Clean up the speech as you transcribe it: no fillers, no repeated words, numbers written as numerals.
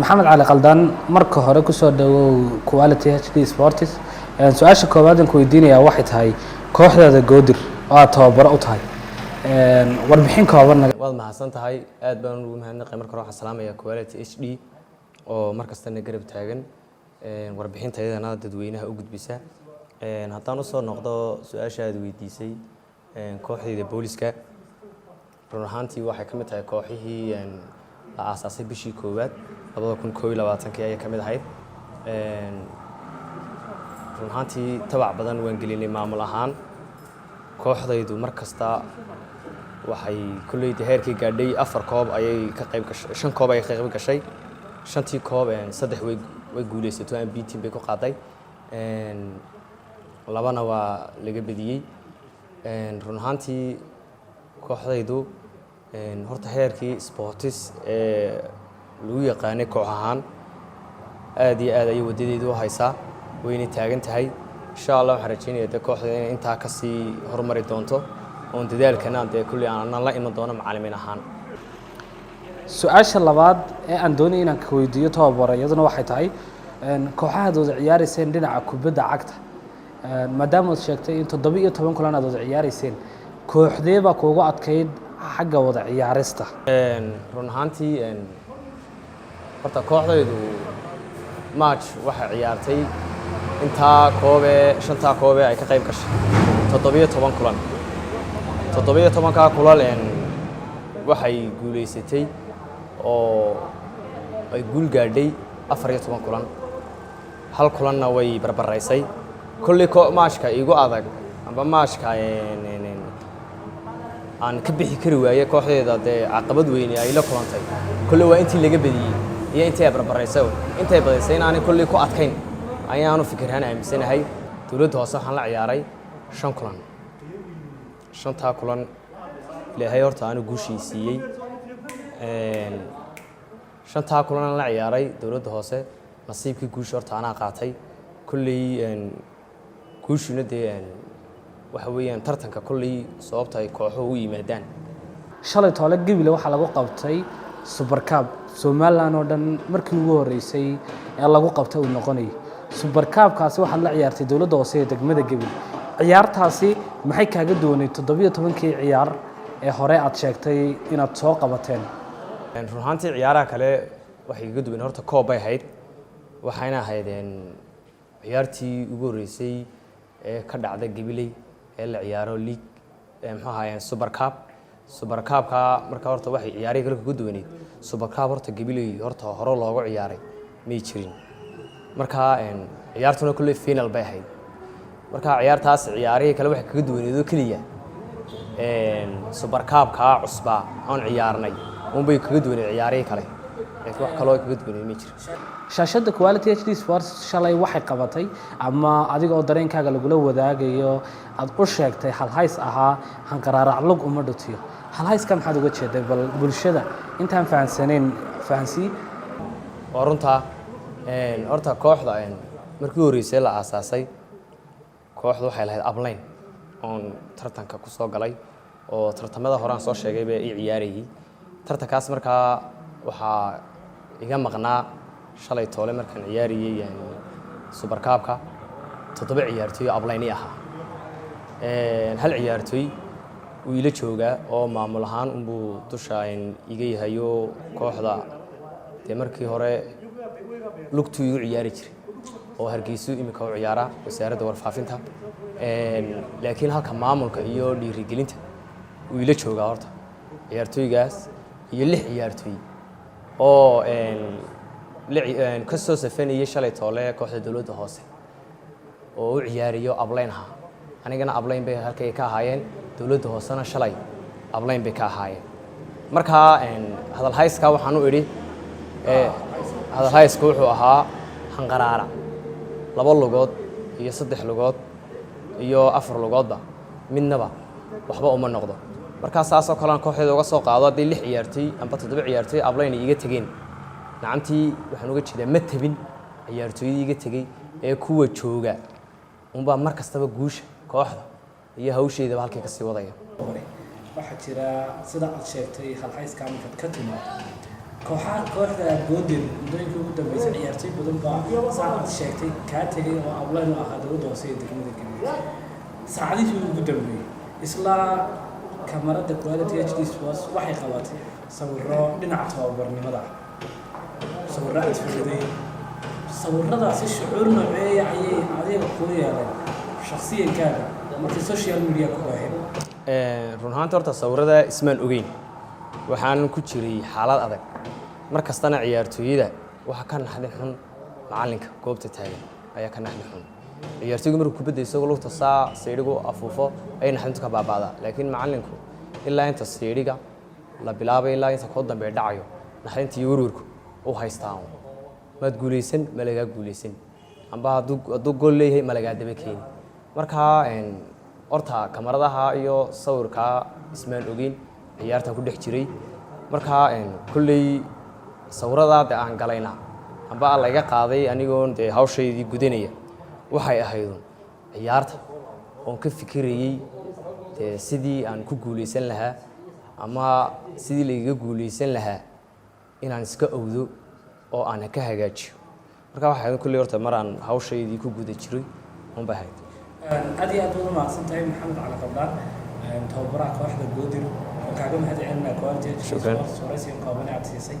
Maxamed Cali Qaldan, marka hore kusoo dhawow Quality HD Sports. Su-aasha koowaad aan ku weydiinayaa waxay tahay kooxdaada Goodir oo aad tababaro u tahay, warbixin kooban naga. Waad mahadsan tahay, aad baan ugu mahadnaqay. Marka hore waxaan salaamayaa Quality HD oo mar kastana garab taagan, warbixinta iyadana dadweynaha u gudbisa. Haddaan usoo noqdo su-aasha aad weydiisay, kooxdayda Booliska run ahaantii waxay ka mid tahay kooxihii la aasaasay bishii koowaad 2021-kii ayay ka mid ahayd. Run ahaantii tabac badan waan gelinay maamul ahaan. Kooxdaydu mar kasta waxay kolleyda heerkii gaadhay afar koob ayay ka qayb gashay, shan koob ayay ka qayb gashay. Shantii koob saddex way guuleysato, unbeaten bay ku qaaday, labana waa laga bediyey. Run ahaantii kooxdaydu horta heerkii sports ee lagu yaqaanay koox ahaan aad iyo aad ayay wadadeedu u haysaa, wayna taagan tahay. Insha Allah waxaan rajeynaya dee kooxda inay intaa kasii horumari doonto, oon dadaalkana dee kulli aanan la iman doono macallimiin ahaan. Su-aasha labaad ee aan doonay inaan ka weydiiyo tababaro iyaduna waxay tahay kooxahaad wada ciyaareyseen dhinaca kubadda cagta, maadaama aad sheegtay in 17 kulan aad wada ciyaareyseen, kooxdee baa kuugu adkayd xagga wada ciyaarista? Run ahaantii horta kooxdaydu match waxay ciyaartay intaa koobee, shantaa koobee ay ka qayb gashay 17 kulan. 17-kaa kulan waxay guuleysatay oo ay guul gaadhay 14 kulan, hal kulanna way barbaraysay. Kolley match-ka igu adag amba match-ka aan ka bixi kari waayey kooxdeeda dee caqabad weyne ay la kulantay, kolley waa intii laga badiyey iyo intii ay barbaraysay. Intay badisay inaanay kolley ku adkayn ayaanu fikirhaan aaminsanahay. Dowladda Hoose waxaan la ciyaaray shan kulan. Shantaa kulan Ilaahay horta aanu guushii siiyey. Shantaa kulan aan la ciyaaray Dowladda Hoose, nasiibkii guusha horta anaa qaatay. Kolley guushuna dee waxa weeyaan tartanka kolley sababta ay kooxuhu u yimaadaan. Shalay toole Gebile waxaa lagu qabtay Super Cup Somaliland oo dhan markii ugu horreysay ee lagu qabtay uu noqonayay. Super Cup-kaasi waxaad la ciyaartay Dowladda Hoose ee degmada Gebile. Ciyaartaasi maxay kaaga duwanay 17-kii ciyaar ee hore aad sheegtay inaad soo qabateen? Run ahaantii ciyaaraha kale waxay kaga duwan horta koob bay ahayd, waxayna ahayd ciyaartii ugu horreysay ee ka dhacda Gabiley ee la ciyaaro league, muxuu ahaayeen, Super Cup. Super Cup-ka marka horta waxay ciyaarihii kale kaga duwaneyd, Super Cup horta Gabiley horta hore loogu ciyaaray may jirin. Marka ciyaartuna kolley final bay ahayd. Marka ciyaartaas ciyaarihii kale waxay kaga duwaneyd oo keliya Super Cup-kaa cusbaa oon ciyaarnay unbay kaga duwaneyd ciyaarihii kale, laakiin wax kaloo kaga duwaneyd ma jiro. Shaashadda Quality HD Sports shalay waxay qabatay ama adiga oo dareenkaaga lagula wadaagayo aad u sheegtay halhays ahaa "Hanqaraarac lug uma dhutiyo". Halhayska maxaad uga jeeday? Bal bulshada intaan fahansanayn fahansii. Waa runtaa. Horta kooxda markii horreysay la aasaasay, kooxda waxay lahayd upline oon tartanka ku soo galay oo tartamada hore aan soo sheegay baa ii ciyaarayay tartankaas. Markaa waxaa iga maqnaa shalay toole markaan ciyaarayey Super Cup-ka toddoba ciyaartooy oo upline ii ahaa. Hal ciyaartooy wuu ila joogaa oo maamul ahaan unbuu dusha iga yahayo. Kooxda dee markii hore lugtuu igu ciyaari jiray oo Hargeysu imika u ciyaara Wasaaradda Warfaafinta, laakiin halka maamulka iyo dhiirigelinta wuu ila joogaa. Horta ciyaartooygaas iyo lix ciyaartooy oo ka soo safanayay shalay toole kooxda Dowladda Hoose oo u ciyaarayo upline ahaa, anigana upline bay halkay ka ahaayeen, Dowladda Hoosena shalay upline bay ka ahaayeen. Markaa hadalhayska waxaan u idhi, hadalhaysku wuxuu ahaa "Hanqaraara laba lugood iyo saddex lugood iyo afar lugoodba midnaba waxba uma noqdo". Markaa saasoo kale aan kooxdeeda uga soo qaado, haddii lix ciyaartooy amba toddoba ciyaartooy upline iiga tegeen, nacamtii waxaan uga jeedaa ma tabin ciyaartooyadii iga tegey ee kuwa jooga unbaa mar kastaba guusha kooxda iyo hawsheedaba halkay kasii wadaya. Waxaa jira, sida aad sheegtay, halhayska markaad ka timaado Kooxaha, kooxda Goodir muddooyinkii ugu dambeysay ciyaartoy badan baa saacad sheegtay kaa tegay oo upline u ahaa dowladda hoose ee degmada Gabiley. Saacadihii ugu dambeeyey isla kamarada Quality HD Sports waxay qabatay sawiro dhinaca tababarnimada ah, sawiro aad fadhiday. Sawiradaasi shucuur nooceeya ayay adiga kuu yeeleen shakhsiyankaaga markay social media ku baaheen? Run ahaanti horta sawirada ismaan ogeyn, waxaan ku jiray xaalad adag. Mar kastana ciyaartooyada waxa ka naxdin xun macalinka goobta taagan ayaa ka naxdin xun. Ciyaartooygu markuu kubadda isagoo lugta saa siidhigu afuufo ayay naxdintu ka baaba'daa, laakiin macalinku ilaa inta siidhiga la bilaabay ilaa inta koo dambe dhacayo naxdinta iyo werwerku u haystaa. Maad guulaysan, ma lagaa guulaysan, amba hadduu gool leeyahay ma lagaa daba keeni. Marka horta kamaradaha iyo sawirkaa ismaan ogeyn, ciyaartan ku dhex jiray. Marka kolley sawiradaa de aan galayna amba aan laga qaaday anigoon dee hawshaydii gudanaya waxay ahaydun ciyaarta oon ka fikirayey dee sidii aan ku guulaysan lahaa ama sidii lagaga guulaysan lahaa inaan iska owdo oo aan ka hagaajiyo. Marka waxay ahayd kolley horta mar aan hawshaydii ku guda jiray unbay ahayd. Aad iyo aad baad u mahadsan tahay, Maxamed Cali Qabdaan, tababaraha kooxda Goodir, oo kaaga mahad celinaa Quality Shukran. Sports waraysigan kooban ee aad siisay.